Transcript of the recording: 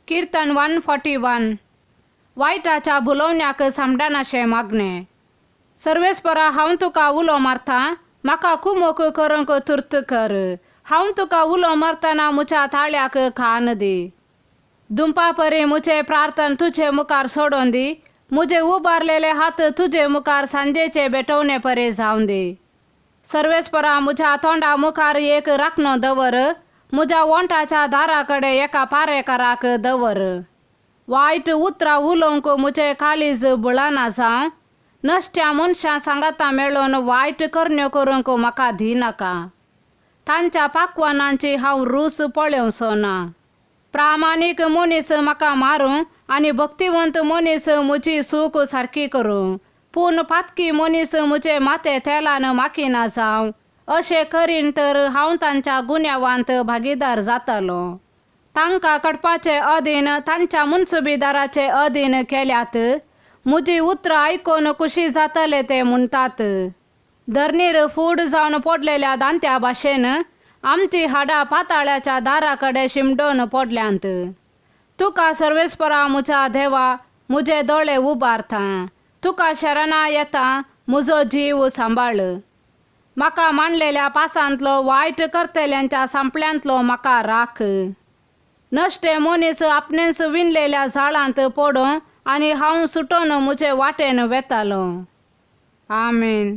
किर्तन 141. वायटाच्या भुलोवण्याक सामडानाशें मागणें. सर्वेस्परा, हांव तुका उलो मारता, म्हाका कुमोक करूंक तुर्त कर. हांव तुका उलो मारतना म्हज्या ताळ्याक कान दी. दुंपा परी म्हजें प्रार्थन तुजे मुखार सोडून दी. म्हजे उबारलेले हात तुजे मुखार सांजेचे भेटवणे परी जावन दी. सर्वेस्परा, म्हज्या तोंडा मुखार एक राखणो दवर, म्हज्या ओंठाच्या दारा कडेन एका पारेकाराक दवर. वायट उतरां उलोवंक म्हजें काळीज बळना जावं. नश्ट्या मनशां सांगाता मेळून वायट करण्यो करूंक म्हाका दिनाका. तांच्या पाकवानांची हांव रूच पळोवचो ना. प्रामाणीक मनीस म्हाका मारूं आनी भक्तिवंत मनीस म्हजी चूक सारकी करूं, पूण पातकी मनीस म्हजे माथे तेलान माखिना जावं. अशें करीन तर हांव तांच्या गुन्यांवांत भागीदार जातलो. तांकां कडपाचे अधीन, तांच्या मुन्सुबीदाराचे अधीन केल्यात. म्हजी उतरां आयकून खुशी जातले ते म्हणटात, धरणीर फूड जावन पडलेल्या दांत्या भाशेन आमची हाडां पाताळ्याच्या दारा कडेन शिमडोन पडल्यांत. तुका सर्वेस्परा म्हज्या देवा, म्हजे दोळे उबारता. तुका शरणा येता, म्हजो जीव सांबाळ. म्हाका मांडलेल्या पासांतलो, वायट करतल्यांच्या सांपळ्यांतलो म्हाका राख. नश्टे मनीस आपणेच विणलेल्या जाळांत पडूं आनी हांव सुटोन म्हजे वाटेन वेतालो. आमेन.